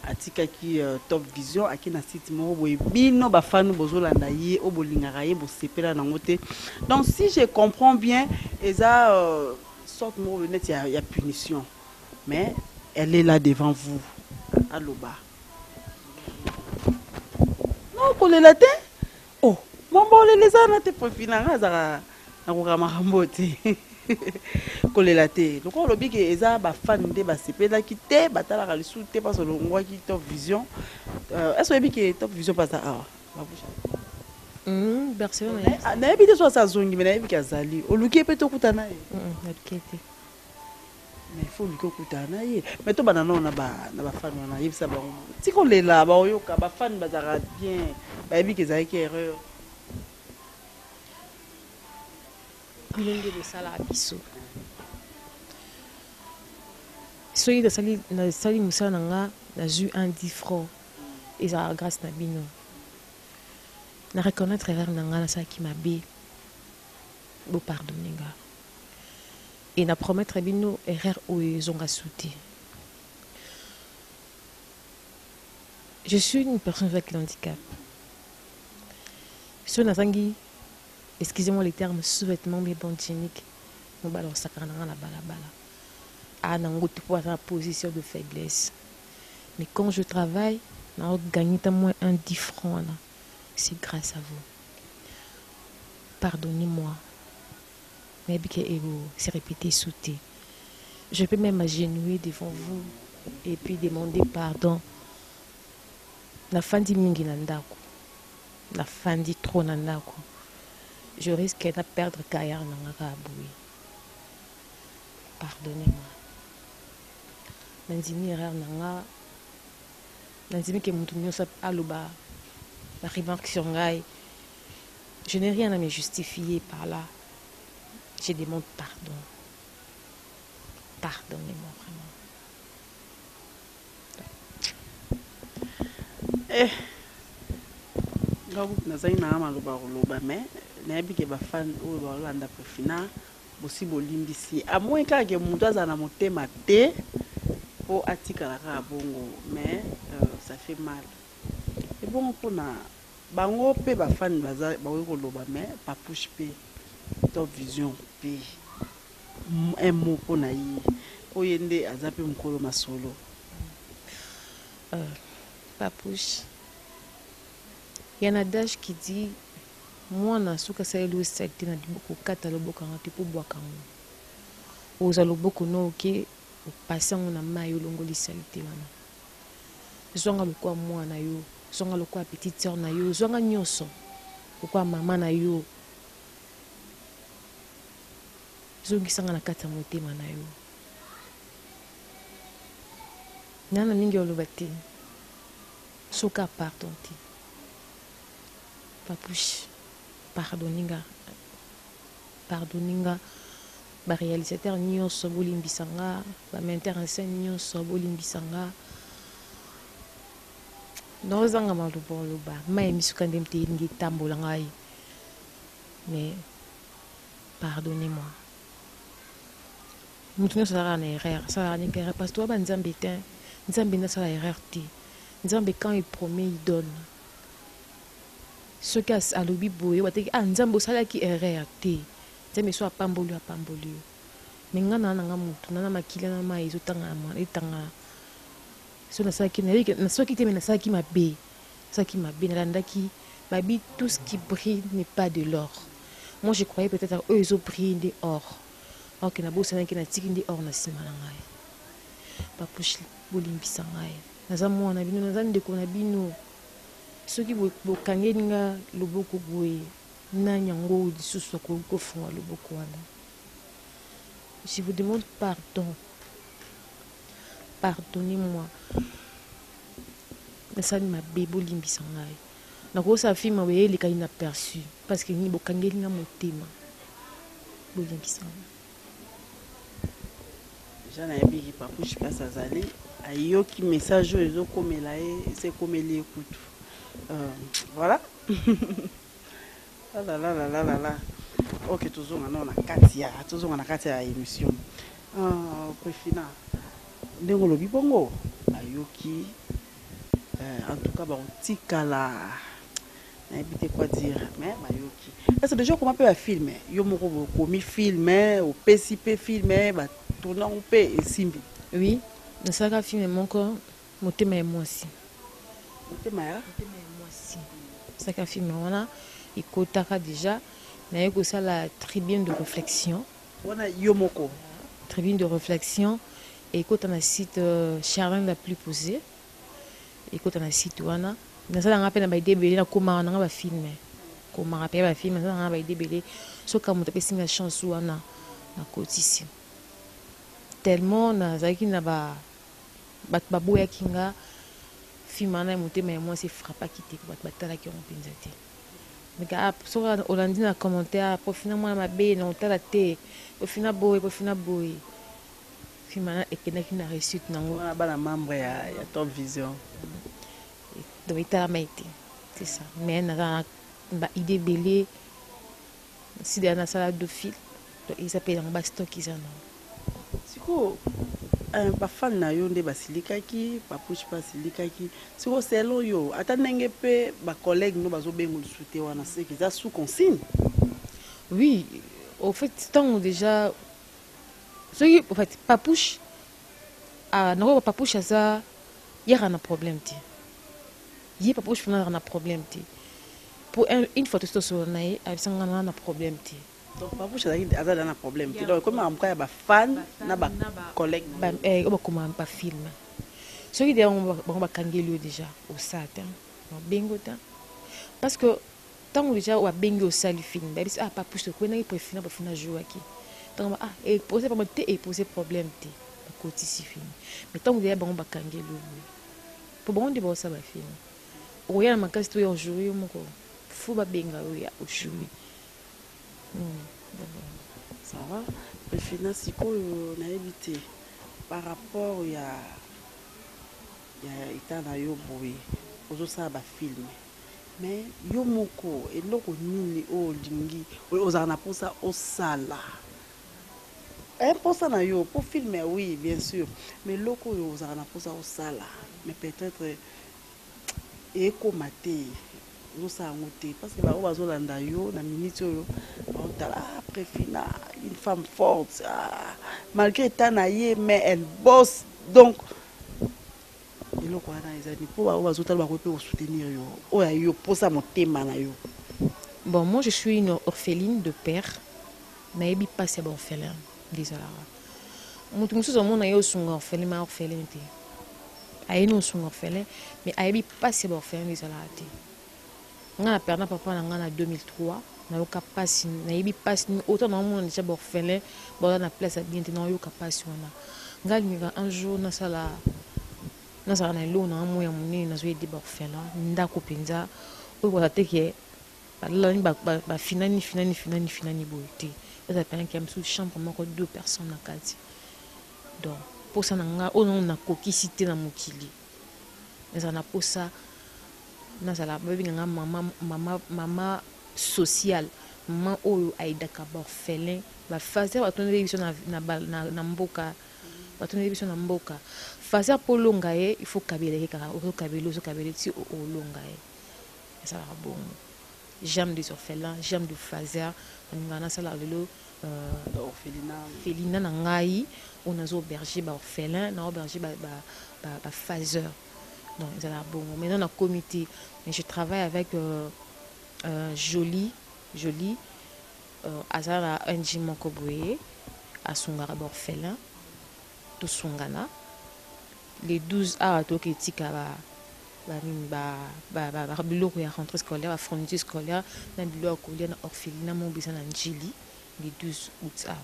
atikaki Top Vision ake na site moko boye bino bafanu bozolanda ye oyo bolingaka ye bosepela nango te. Donc si je comprends bien eza sorte moko neti ya punition mais elle est là devant vous aloba non kolela te oh momba olela eza wana te Prefina nga azalaka nakoka makambo te kolela te lokola olobi ke eza bafan nde basepelaki te batalaka lisusu te mpasi olongwaki Top Vision. Est ce oyebi ke Top Vision mpe aza awa? Barcelone. Nayebi te so asa azongi me nayebi ke azali oluki ye mpe tokuta na ye. Naluki te. Mais faut oluki okutana na ye mais tobanda nano na bafan wana yebisa bango tika olela baoyoka bafan bazalaka bien bayebi ke ezalaki erreur. Bino nde bosalaka biso soki nasali mosala na nga nazwi un 10 franc ezalaka grâce na bino. Na reconnaître erreur na nga nasalaki mabe bopardonne nga et na promettre bino erreur oyo ezonga su te. Je suis une personne avec l'handicap. Soki nazangi, excusez-moi le terme, sous-vêtement bien bande hygiénique, mobali akosakana na nga na balabala. Aa na ngo te po aza na position de faiblesse. Mais quand je travaille, nao gagner ata moins un 10 francs wana, c'est grace à vous. Pardonnez-moi. Nayebi ke eko se repeter lisusu te. Je peux meme m'agenouiller devant vous et puis demander pardon. Nafandi mingi na ndaku. Nafandi trop na ndaku. Je risque na perdre carrière na nga kaka boye. Pardonnez-moi. Nandimi erreur na nga. Nandimi ke mutu nionso aloba ba remarques sur ngai. Je n'ai rien à me justifier par là. Je demande pardon. Pardonnez-moi vraiment. Eh nga kutu nazangi nanga maloba ya koloba mais nayebi ke ba fan oyo baolanda Prefina bosi bolimbisi ye à moins kaka ke mutu azala na motema te po atikala kaka bongo mais ça fait mal ebongo pona Bango pe ba fan baza bakoki koloba mais papouche pe top vision pe un mot pona ye po ye nde aza pe mukolo masolo. Euh papouche il ya un adage qui dit mwana soki asaleli yo salite na liboko kata loboko yango te po obwaka yango ozwa loboko no oke opasse yango na mayi olongoli salite wana. Zwa nga lokola mwana na yo, zwa nga lokola petite sœur na yo, zwa nga nionso lokola mama na yo. Zongisa nga na kati ya motema na yo. Naza na mingi ya koloba te, soki kaka pardon te. Papouche, pardonner nga, pardonner nga. Ba realisateurs nionso bolimbisa nga, ba metteur en scène nionso bolimbisa nga. Naozanga maloba oloba, mayi ya misu kaka nde moto elingi etambola ngai. Mais pardonnez moi. Moto nionso azalaka na erreur, asalaka nde erreur parce que toza ba nzambe tein. Nzambe nde asala erreur te. Nzambe quand il promet, il donne. Soki alobi boye, bateki ah nzambe osalaki erreur te. Nzambe soki apamboli yo apamboli yo mais nga naza na nga mutu na na makila na mayi ezo tanga etanga soki nasalaki nayebi ke soki te mais nasalaki mabe nasalaki mabe nalandaki babi tout ce qui brille n'est pas de l'or moi je croyais peut-être oyo ezo brille nde or or ke nabosanaki natiki nde or na sima na ngai papouche bolimbisa ngai naza mwana na bino naza ndeko na bino soki bokangeli nga loboko boye Nani yango lisusu akoki kofungola loboko wana? Je vous demande pardon. Pardonnez moi. Nasali mabe, bolimbisa ngai. Nakosala film boye eleka inaperçu parce que nini bokangeli nga motema. Bolimbisa ngai. Dejà nayebi ki Papouche place azali ayoki message oyo ezokomela ye esi ekomeli ye kutu voilà. Alalalalala ok tozonga nao na kati ya tozonga na kati ya emission uh, Prefina ndenge olobi bongo bayoki euh, en tout cas bakotikala nayebi te quoi dire mais bayoki est ce déjà okoma mpe bafilme yo moko okomi filme opesi mpe filme batourne yango mpe esimbi? Oui, nasalaka filme moko Motema ya mwasi. Motema ya? Motema ya mwasi. Saka film wana ekotaka dejà naye kosala tribune de reflexion. Wana yo moko? Tribune de reflexion ekota na site Charlene la plus posee ekota na site wana nasala nga pe na ba idee ebele nakomaka na nga ba film komaka pe ba film nasala nga ba idee ebele soki kaka moto apesi nga chance wana nakotisi tellement nazalaki na ba Batu baboyaki nga film wana ya motema ya mwasi e frappaki te po batu batalaki yango penza te donc soki olandi na commentaire prefina mwana mabe na otala te prefina boye prefina boye film wana ekendaki na reussite nango. Wana bana membre ya top vision. Donc etalamaki te c'est ça mais naza na ba idee ebele si dejà nasala deux fil donc eza pe yango ba stock eza nango. Sikoyo. Ba fan na yo nde basilikaki, Papouche pe asilikaki. Sikoyo selon yo, ata ndenge pe ba collègues no bazo bengo lisusu te wana c'est que eza sous consigne? Oui, au fait tango dejà soki au fait Papouche ah nakoki Papouche aza yaka na problème te. Ye Papouche pena azalaka na problème te. Po une fois tosi tosolola na ye ayebisa nga naza na problème te. Donc Papouche azalaki aza dejà na problème te. Donc ekomi makambo kaka ya ba fan na ba collègues na ye. Eh oyo bakoma ba film. Soki dejà bango bakangeli yo dejà osala te babengi yo te. Parce que tango dejà babengi yo osali film bayebisi ah Papouche tokuenaki prefina prefina ajouaki. Tango ah e poser problème te e poser problème te bakotisi film. Mais tango dejà bango bakangeli yo boye po bango nde baosala ba film. Okoya na makasi te oya o jouer yo moko faut babenga yo oya o jouer. Ça va Prefina sikoyo nayebi te par rapport ya ya etat na yo boye ozosala ba film mais yo moko eloko nini oyo olingi ozalaka na mposa osala mposa na yo po film oui bien sûr mais eloko oyo ozalaka na mposa osala mais peut-être ekoma te ozosala yango te parce que bango bazolanda yo na minute oyo baotala ah, Prefina une femme forte ah, malgré état na ye mais elle bosse donc eloko wana eza nini mpo bango bazotala bakoki mpe kosoutenir yo oyo ya yo mposa motema na yo. Bon, moi je suis une orpheline de père. Nayebi mpasi ya baorphelin nde ezalaka. Moto mosusu amona ye osunga orphelin ma orphelin te. Aye na osunga orphelin mais ayebi mpasi ya baorphelin nde ezalaka te. Nga na perda papa na nga na 2003, nayoka mpasi, nayebi mpasi nini autant naomona deja baorphelin baza na place ya bien te, naoyoka mpasi wana. Nga alingaka un jour nasala nazala na eloko na nga moko ya monene nazo aider baorphelin ndako mpenza oyo kozala te ke balalani bafinani finani finani finani boye te, ezala mpenza ke ya mosusu chambre moko deux personnes na kati. Donc posa na nga oyo nanu nakokisi te na mokili, nazala na posa nazala babenga nga mama mama mama sociale, mama oyo aidaka ba orphelin ba fazer batondeli biso na, na, na, na mboka batondeli biso na mboka fazer mpo olonga ye il faut kabela ye kaka ozokabela ozokabela ti olonga ye ezalaka bongo. J'aime des orphelins, j'aime de fazer, nalingaka nasala lelo orphelinat na ngai oyo nazo auberger ba orphelin na auberger ba, ba, ba, ba phaseur donc ezalaka bongo. Maintenant nakomi te mais je travaille avec Jolie Jolie aza na ONG moko boye asungaka ba orphelin tosungana le 12 awa toke etika ba banini ba biloko ya rentrée scolaire, ba fourniture scolaire na biloko ya kolia na orphelinat moko boye eza na Ndjili le 12 août awa.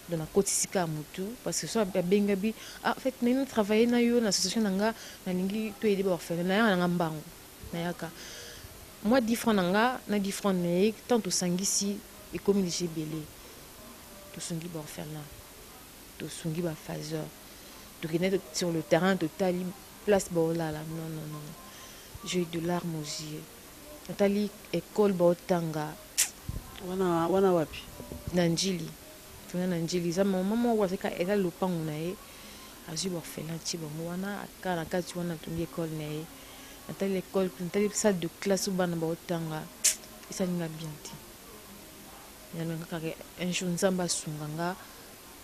Donc nakotisi kaka mutu parce que soki abengi abi ah en fait nalingi na travailler na yo na association na nga nalingi to aider ba orphelins, nayaka na nga mbangu, nayaka mwa 10 francs na nga na 10 francs na ye tant tosangisi ekomi dejà ebele, tosungi ba orphelins, tosungi ba phaseurs, tokendaki sur le terrain totali place baolala non non non j'ai eu de larmes aux yeux, natali école baotanga. Wana wana wapi? Na Ndjili, tuna na Ndjili eza mama moko azalaki eza lopango na ye azwi ba orphelin atie bango wana kaka na kati wana atongi école na ye. Natali école, natali salle de classe oyo bana baotanga esali nga bien te. Nalinga kaka un jour Nzambe asunga nga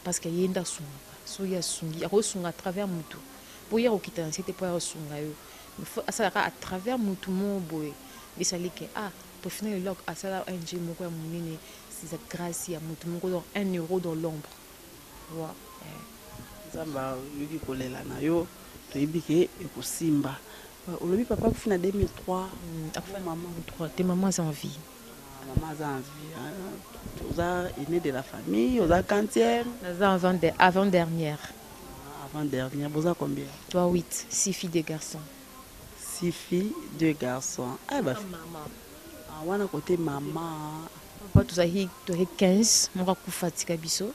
parce que ye nde asungaka, soki asungi akosunga à travers mutu po ye akokita na se te po aya kosunga yo, il faut asalaka à travers mutu moko boye nde esali ke ah Prefina lelo asala ONG moko ya monene eza grace ya mutu moko donc un euro dans l'ombre wa eh. Nzambe ayoki kolela na yo, toyebi ke ekosimba. Olobi papa akufi na 2003, akufi na 2003 te, maman aza en vie. Maman aza en vie, hein? Oza aîné de la famille, oza quantième? Naza avant, avant dernière. Avant dernière, boza combien? 3 8, 6 filles deux garçons. 6 filles, 2 garçons. Ah, ba maman. Ah, wana côté maman. Papa tozalaki tozalaki 15, moko akufa atika biso.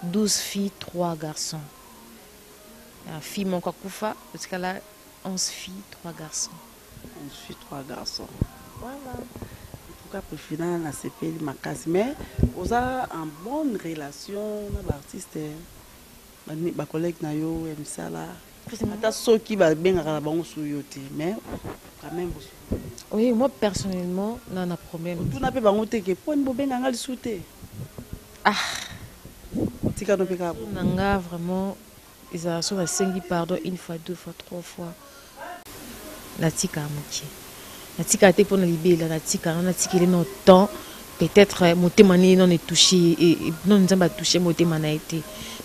12 filles, 3 garçons. La fille moko akufa, totikala 11 filles, 3 garçons. 11 filles, 3 garçons. Voilà. En tout cas, Prefina nasepeli makasi mais oza en bonne relation na ba artiste. Ba collègues na yo ya misala, ata soki babengaka na bango su yo te, mais quand même bosu. Oui, moi personnellement na na problème. Otuna mpe bango te ke poni bobenga nga lisusu te? Ah, tika no mpe kaka na nga vraiment ezala so nasengi pardon une fois, deux fois, trois fois, natikaka moke, natikaka te mpona libela, natikaka, natikeli no temps. Peut-être motema nini non etouche non, Nzambe atouche motema na ye te,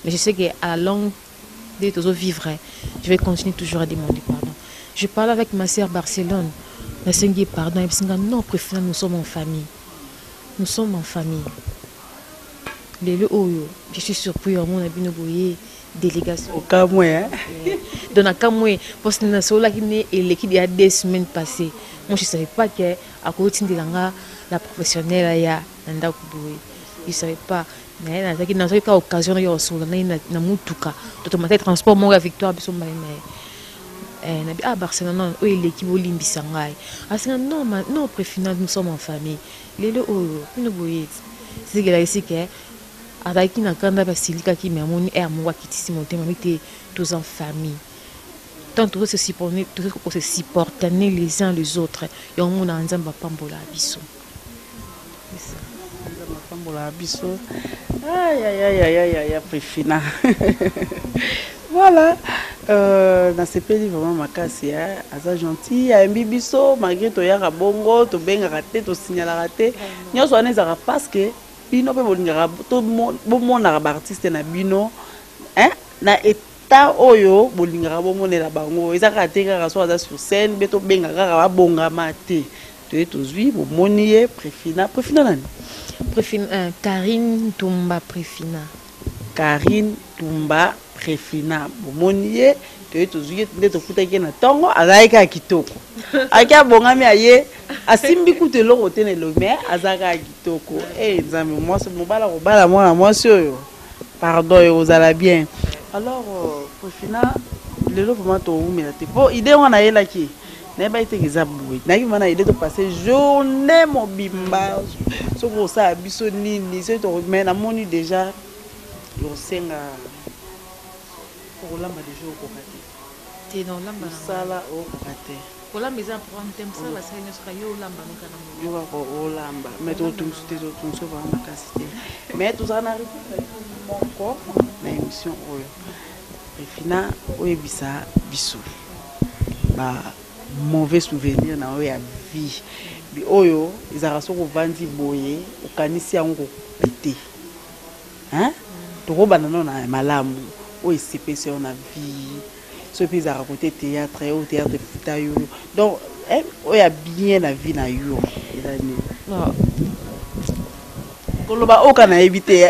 mais je sais que à la longue nde tozovivre, je vais continuer toujours à demander pardon. Je parle avec ma sœur Barcelone, nasengi ye pardon, ayebisi nga: non préfina, nous sommes en famille, nous sommes en famille. Lelo oyo je suis surpris omona bino boye délégation. Okamwe, hein? Donc nakamwe parce que nasololaki ne eleki ya 2 semaines passées. Moi, je savais pas que akotindela nga la professionnelle aya na ndako boye, je savais pas. Naye nazalaki, nazwaki kaka occasion ya kosolola naye na mutuka, totomata transport moko ya Victoire, biso mbale na ye. Nabi: ah Barcelone, oyo eleki, bolimbisa ngai. Asinga: non ma, non préfina, nous sommes en famille. Lelo oyo bino boye sekelakisi ke azalaki na kanda mpe asilikaki, me amoni aire moko akitisi motema mi te, toza en famille. Tant tozo se supporter, tozo se supporter les uns les autres, yango mona Nzambe apambola biso. Nzambe apambola biso. Ayayayayaya, Prefina, voilà. Nasepeli vraiment makasi. Aza gentil, ayembi biso malgré toyaka bongo, tobengaka te, tosignalaka te. Nyonso wana ezalaka parce que bino mpe bolingaka bomonaka baartiste na bino na état oyo bolingaka bomonela bango. Eza kaka te kaka so aza sur scène mpe tobenga kaka babongama te. Toye tozwi, bomoni ye, Prefina. Prefina nani? Prefina, Karine Ntumba Prefina. Karine Tumba Prefina, bomoni ye, toye tozwi ye nde tokutaki ye na ntongo, azalaki kaka kitoko, aki abongami, aye asimbi kutu eloko te na elongi, mais aza kaka kitoko. E Nzambe, mwasi mobala kobala mwana mwasi oyo, pardon, ekozala bien. Alors Prefina, lelo vraiment towumela te mpo idée wana nayelaki, nayebaki teke eza boye. Nayaki vraiment na idée topasse journée mobimba soki osala biso nini soki, mais namoni déjà yosenga okolamba déjà, okoka te. Te, na olamba. Mosala okoka te. Kolamba eza programme te, mosala basali nyonso ka yo olamba noka na mo. Yo kaka olamba, mais totungisi te, totungisi vraiment makasi te, mais tozala na rubrique na biso moko na émission oyo. Prefina, oyebisa biso ba mauvais souvenir na oyo ya vie oyo ezalaka soki ovandi boye okanisi yango kokupe te, hein? Tokobanda nano na malamu oyo esepesi yo na vie, soki mpe ezalaka kote théâtre, oyo théâtre efuta yo, donc oyo ya bien na vie na yo eza nini? Koloba oyo ka nayebi te.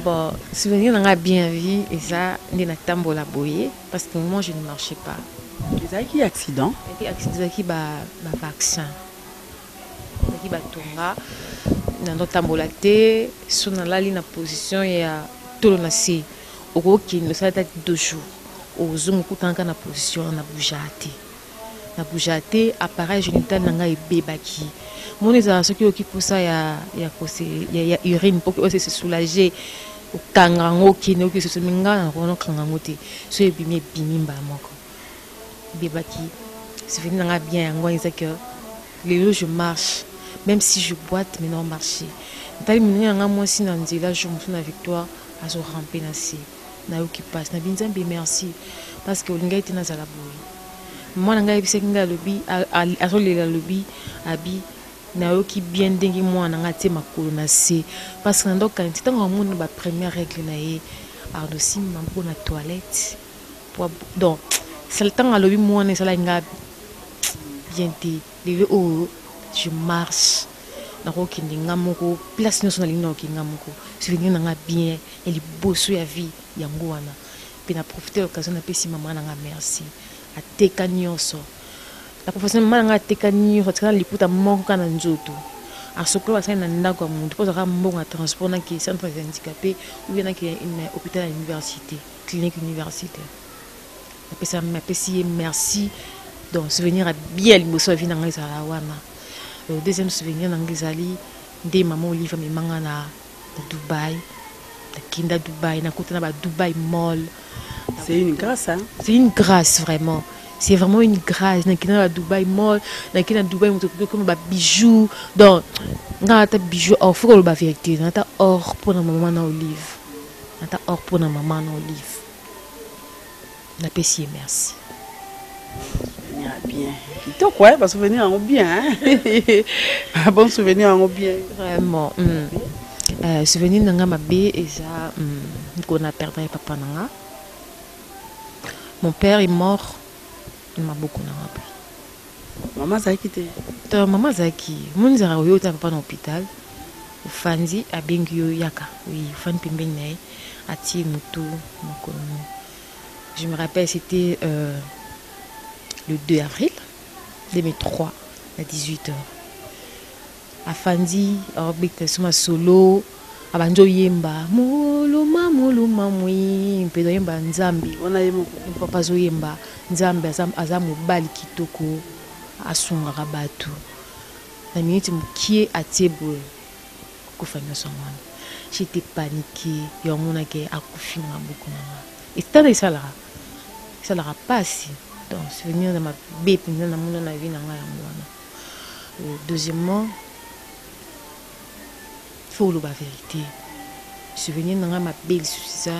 Bon, souvenir na nga bien vie eza nde natambola boye, parce que moi je ne marchais pas. Ezalaki accident? Ezalaki bavaccin, ezalaki batonga, nandotambola te. So nalali na position ya tolo na se, okokende osala ata 2 jours, ozonga okutana na position wana, na bougeaka te, na bougeaka te. Appareil génital na ngai ebebaki. Moni ezala soki oyoki mposa ya urine mpo ose se soulager, okanga yango, okende oki soso. Me ngai nakona okanga yango te, so ebimi, ebimi mbala moko, ebebaki. Souvenir na ngai bien yango wana eza que lelo je marche, même si je boite, mais non marcher. Natali moninga na ngai mwasi na nzela jour mosusu na Victoire, azorampe na se, nayoki mpasi nabi: Nzambe merci, parce que olingaki te nazala boye. Mwana ngai ayebisaki ngai, alobi, azolela, alobi abi nayoki bien ndenge mwana na ngai atie makolo na se, parce que na ndokanisi ntango amoni bapremière règle na ye, adosimba mpo na toilette. Donc ntango alobi mwana, esalaki ngai bien te. Lelo oyo je marche, nakokende nga moko place nyonso nalingi, nakokende nga moko. Souvenir na nga bien ya liboso ya vie yango wana. Mpe na profite occasion, napesi mama na nga merci, ateka nyonso na profession. Mama na nga ateka nyonso, atika na liputa moko kaka na nzoto, asokola basali na ndako ya motu mpo azalaka mbongo ya transport nake centre ya handicapé ou bien nake na hôpital ya université, clinique université. Napesi ye merci. Donc souvenir ya bien ya liboso ya vie na ngai ezala wana. Deuxième souvenir na ngai ezali nde mama Olive amemanga na Dubai. Nakenda Dubaï, nakota na ba Dubaï Mall. C'est une grâce, hein? C'est une grâce, vraiment. C'est vraiment une grâce. Nakenda na ba Dubaï Mall, nakenda na Dubaï, moto okoma ba bijoux. Donc, nga ata bijou or, faut koloba vérité, na ata or mpona mama na Olive. Na ata or mpona mama na Olive. Napesi ye merci. Souvenir bien. Kitoko, hein? Ba souvenir yango bien, hein? Bon souvenir yango bien. Vraiment. Souvenir na nga mabe eza nkona perdre papa na nga. Mon père est mort na maboko na nga boye. Mama azalaki te? To mama azalaki. Moni ezalaka oyo ota papa na hôpital. Ofandi abengi yo yaka. Oui, ofandi pembeni na ye atie motu mokolo. Je me rappelle, c'était le 2 avril 2003 à 18h. Afandi aobeta so masolo, abandi oyemba moluma moluma mwi mpe oyemba Nzambe. Wana ye moko? Papa azoyemba Nzambe aza mobali kitoko, asungaka bato. Na minute mokie atie boye, kokufa nyonso yango wana. J'étais paniqué, yo amonaki akufi na maboko na nga. Etala esalaka pasi. Donc souvenir na mabe mpenza namona na vie na ngai yango wana. Deuxièmement, faut oloba vérité, souvenir na ngai mabe lisusu eza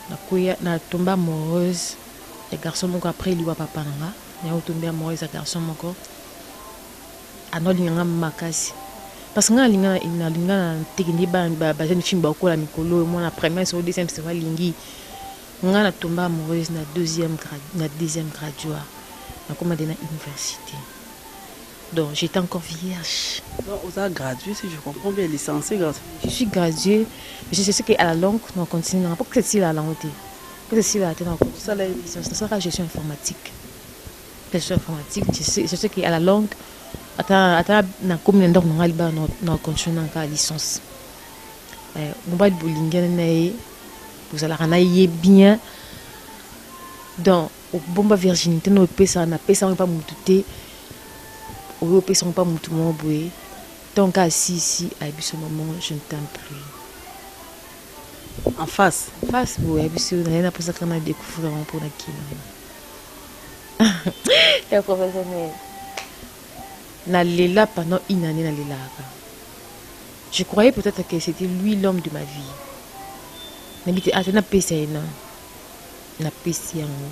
nakwea na tomba amoureuse ya garçon moko après liwa papa na nga. Naye otombe amoureuse ya garçon moko, anolinga nga makasi parce que nga nalinga na teke nde ba jeune fille bakola mikolo oyo, mwana première so deuxième so alingi nga. Na tomba amoureuse na deuxième grade, na deuxième graduat, nakoma de na université, donc j'étais encore vierge. Donc oza gradué, si je comprends bien, licencié, gradué? Je suis graduée, mais je sais que à la longue on continue nanga po que esila lango te, po esila te na osala licence, nasalaka gestion informatique. Gestion informatique, je sais que à la longue, ata nakomi na ndako na ngai libala, na continue na kaka licence. Mobali bolingani na ye, bozalaka na ye bien, donc obomba virginité no opesa, napesa yango epa motu te, oyo opesa yango mpa motu moko boye. Donc asisi ayebi so: "Maman, je ne t'aime plus." En face? Face boye, ayebi so naye napesaka na découvrir yango mpona kina ya professionnel. Nalela pendant une année, nalelaka. Je croyais peut-être que c'était lui l'homme de ma vie. Nayebi te ate napesa ye na napesi yango.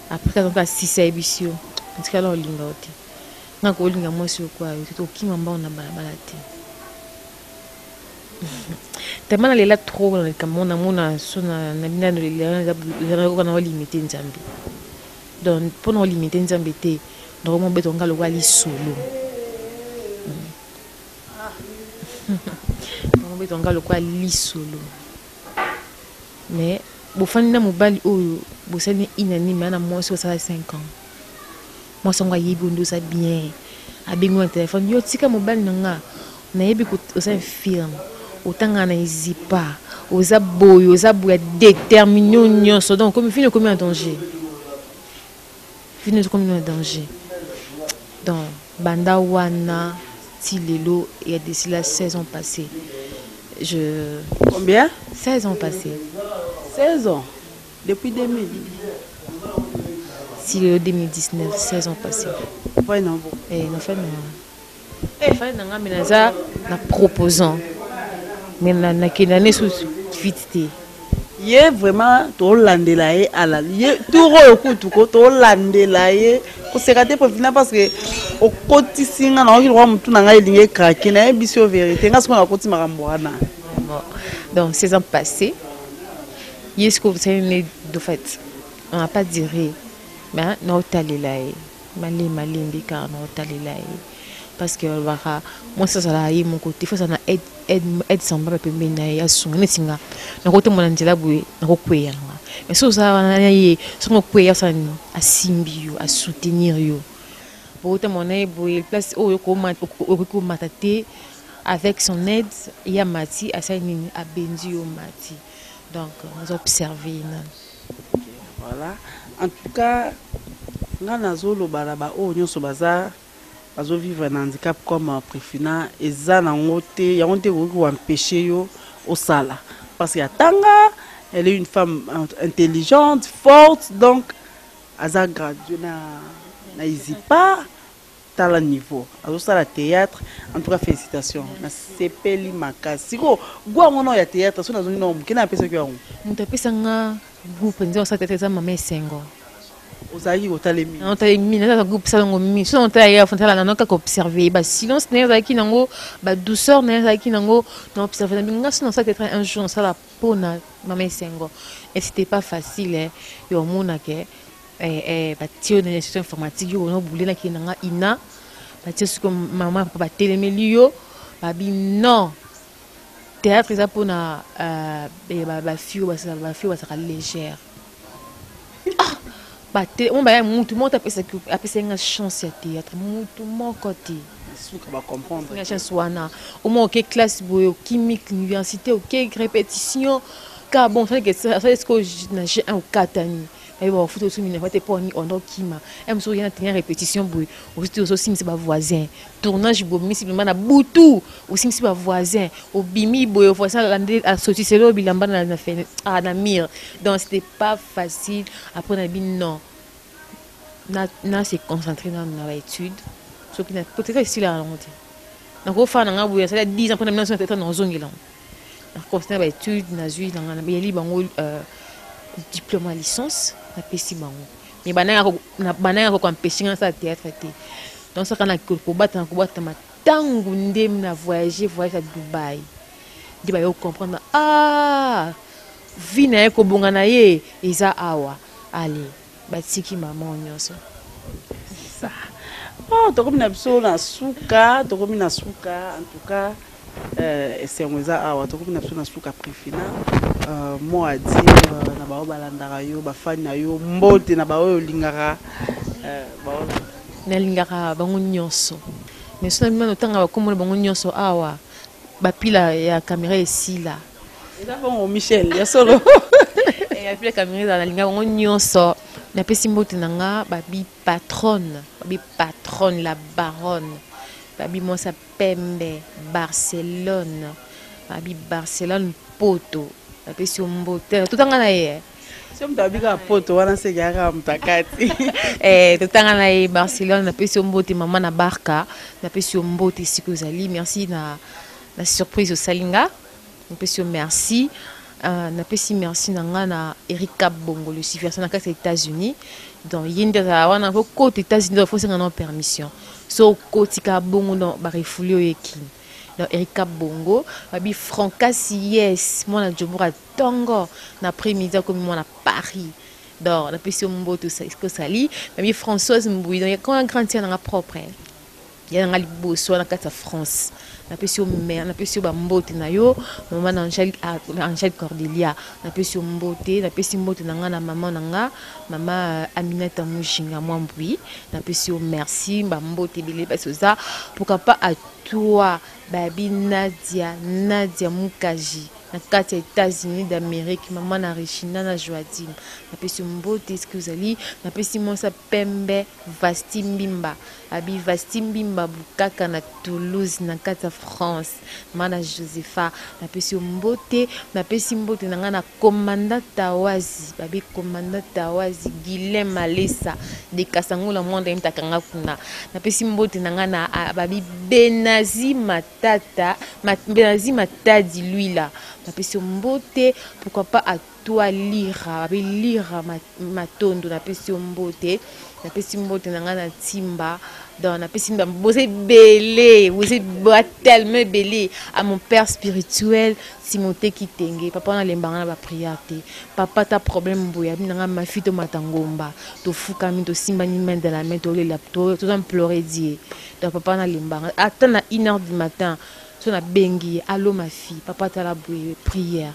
Après kaka asisi ayebisi yo ntikala olinga yo te, nga kolinga mwasi okwa yo te, tokima mbango na balabala te. Tellement nalela trop na likambo namona so na nano lela na olimite Nzambe. Donc mpona olimite Nzambe te, donc mobeto nga lokola lisolo, mobeto nga lokola lisolo. Mais bofandi na mobali oyo bosali inani, me na mwasi osala 5 ans, mwasi yango ayebi oyo nde oza bien, abengi na telefone yo: "Tika mobali na nga, nayebi oza infirme, otangaka na ezipa, oza boye, oza boye." Déterminé nyonso, donc komi fini, okomi en danger, fini okomi na danger. Donc banda wana ti lelo, il y a d'ici là 16 ans passés, je Combien? 16 ans passés. 16 ans depuis 2000? Si lelo 2019, 16 ans passés. Ouais, non, bon. Eh, na fait na nga, mais naza na proposant, mais na nakenda ne susu vite te. Ye vraiment tolandela ye, ala ye tour oyo kutu ko tolandela ye koseka te profina, parce que okotisi nga naoki lokwa motu na ngai elingi ekrake. Nayebisi yo vérité, nga sikoyo nakoti makambo wana. Bon, donc 16 ans passés, ye sikoyo osali de fait on n'a pas duré, mais naotalela ye malembe malembe kaka, naotalela ye parce que balobaka mwasi azalaka ye moko te, faut azala na aide semblable pembeni na ye, asunga. Neti nga nakotomona nzela boye, nakokweya nanga, mais so oza wana na ye, soki okweya, osala nini? Asimbi yo, asoutenir yo. Bokotambola na ye boye, place oyo okoki komata te, avec son aide ye amati, asali nini, abendi yo mati. Donc naza observe ye nano. Voilà, en tout cas nga nazoloba na baoyo nyonso baza bazovivre na handicap comme Prefina, eza nango te, yango te ekoki koempêche yo osala. Parce que atanga, elle est une femme intelligente, forte, donc aza gradué na ISIPA, tala niveau azosala théâtre. En tout cas, félicitations, nasepeli makasi. Sikoyo gwa yango nao ya théâtre, so nazongi nao moke, na apesaki yango. Moto apesanga goût mpenza osala théâtre eza mama Esengo. Ozalaki kotalemi? Otalemi, nazaka groupe salongo mi so otala ye, afantala nano kaka observe basilence na ye azalaki nango, badouceur na ye azalaki nango, na observe na binga so nasala théâtre un jour, nasala mpona mama Esengo. Et c'était pas facile, eh. Yo omonake batie yo na institut informatique, yo ono bule, nakende nanga ina, batie siko mama papa batelemeli yo, babi non, théâtre eza mpona bafille oyo bazalaka légère. Ah, bate mo baya, mutu moko te apesaki nga chance ya théâtre, mutu moko te. Suka bacomprendre. Nga chance wana, omoi oke classe boye, okimi université, oke répétition ka bon, asali sikoyo na G1, okatani, bayeba bafuta oso minerva te mpo ani onda okima e mosusu oya na tenir répétition boye, osuti ozosimisa bavoisin, tournage bomisi bilamba na butu, osimisi bavoisin, obimi boye, voisin alandi, asotiseli oyo bilamba na mire. Donc c'était pas facile. Après nabi non, na se concentrer nanu na baétude, soki peut-être esilaka yango te, nakofana nanga boye, asali 10 ans mpona bino nyonso, nazongela yango, nacontinue baétude, nazwi nanga yeli bango diplôme ya licence, napesi bango. Mais bananga koempêche nga nasala théâtre te. Donc saka na kobatama kobatama, ntango nde na voyage, voyage ya Dubai, nde bayo comprendre, ah, vie na ye kobonga na ye eza awa. Ale batiki mama nyonso. Oh, tokomi na biso na suka, tokomi na suka. En tout cas, esengo eza awa, tokomi na biso na suka. Prefina, mot à dire na bao balandaka yo, bafani na yo, mbote na baoyo olingaka. Nalingaka bango nyonso, mais so na bino otanga bakomona bango nyonso awa, bapila ya caméra esila. Eza bongo, Michel, ya solo. Bapila ya caméra ezala. Nalingaka bango nyonso, napesi mbote na nga, babi patronne, babi patronne la baronne, babi mwasa pembe Barcelone, babi Barcelone poto, napesi yo mbote. Totanga na ye. So moto abika poto wana, seki aka moto akati. Totanga na ye Barcelone, napesi yo mbote. Mama na Barka, napesi yo mbote esika ozali. Merci na surprise osali nga, napesi yo merci. Napesi merci na nga na Erika Bongo Lucifer na kati ya États-Unis. Donc ye nde azala wana, po kota États-Unis faut senga na permission, so okotika bongo, donc barefouler oyo ekini. Donc Erika Bongo, babi Francasi, yes, mwana Jobura ntongo na après midi akomi mwana Paris. Donc napesi yo mbote esika osali, babi Françoise Mbui. Donc kona grande sœur nanga propre ya nanga liboso wana kati ya France, napesi yo mare, napesi yo bambote na yo. Mama na Angèle, Angèle Cordelia, napesi yo mbote. Napesi mbote na nga na mama na nga, mama Aminata Mujinga Mwambui, napesi yo merci, bambote ebele basi oza. Pourquoi pas à toi, babi Nadia, Nadia Mukaji na kati ya États-Unis d'Amérique, mama na Richina na Joadim, napesi yo mbote esika ozali. Napesi mwasa pembe Vasti Mbimba, abi Vasti Mbimba Bukaka na Toulouse na kati ya France, mama na Josepha, napesi yo mbote. Napesi mbote na ngai na commandant Tawazi, babi commandant Tawazi Guilin Malesa de Kasangola, mwanda ye mutakanga kuna. Napesi mbote na ngai na babi Benazi Matata, Benazi Matadi Luila, napesi yo mbote. Pourquoi pas à toi Lira, babi Lira Matondo, napesi yo mbote. Napesi mbote na ngai na Ntimba. Donc napesi boza ebele, boza tellement ebele. À mon père spirituel Timothée Kitenge, papa nalembanga na baprière te. Papa, ta problème boye, abi nanga mafi, tomata ngomba, tofukami, tosimbani main dans la main, tolela, toza implore Dieu. Donc papa nalembanga ata na 1 heure du matin, so nabengi ye: "Allo ma fille, papa, tala boye, prière."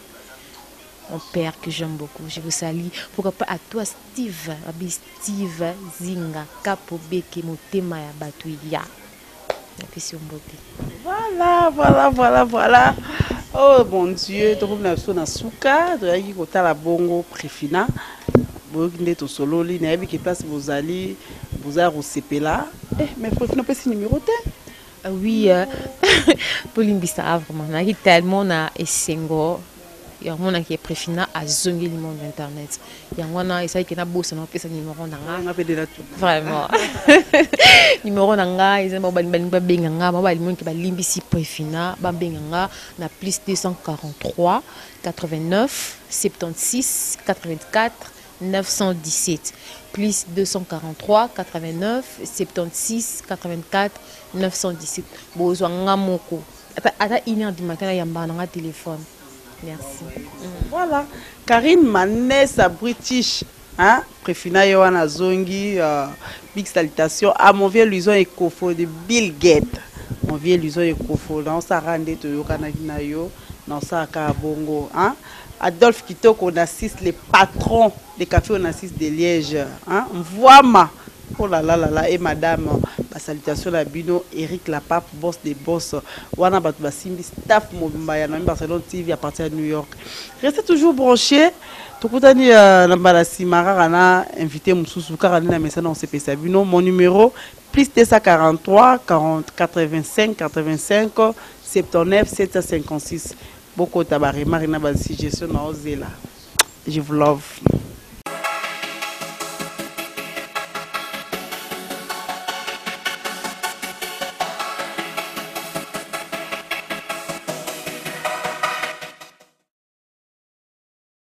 Mon père que j'aime beaucoup, je vous salue. Pourquoi pas à toi Steve, abi Steve Zinga, Kapo Beke, motema ya bato ya. Napesi yo mbote. Voilà. Oh mon Dieu, tokomi na biso na suka, toyaki kotala bongo Prefina. Boyoki nde tosololi, nayebi ke place bozali, boza ya kosepela. Eh, mais Prefina, opesi numéro te? Ah oui, bolimbisa vraiment, nayaki tellement na esengo. Ya komona ke Prefina azongeli monde internet. Yango wana esali ke nabosana kopesa numero na nga. Nga pe de natuna. Vraiment. Numero na nga eza ba balingi babenga nga, ba balingi ke balimbisi Prefina, babenga nga na plus 243 89 76 84 917 plus 243 89 76 84 917. Bozwa nga moko. Ata ata 1 heure du matin na yambaka na nga téléphone. Merci. Voilà. Karine Manessa British. Hein? Prefina ye wana azongi big salutation à mon vieux Luison Ekofo de Bill Gates. Mon vieux Luison Ekofo naosaka nde toyokanaki na yo naosaka bongo hein? Adolphe Kitoko Onassis le patron de café Onassis de Liège hein? Mvuama oh là là là là et madame ba salutation na bino Eric la pape boss des boss wana bato basimbi staff mobimba ya Naomi Barcelone TV à partir ya New York. Restez toujours branchés tokutani na mbala nsima kaka na invité mosusu kaka nde na mesana kosepelisa bino. Mon numéro plus 243 40 85 85 79 756. Bokota ba remarque na ba suggestion na ozela. Je vous love.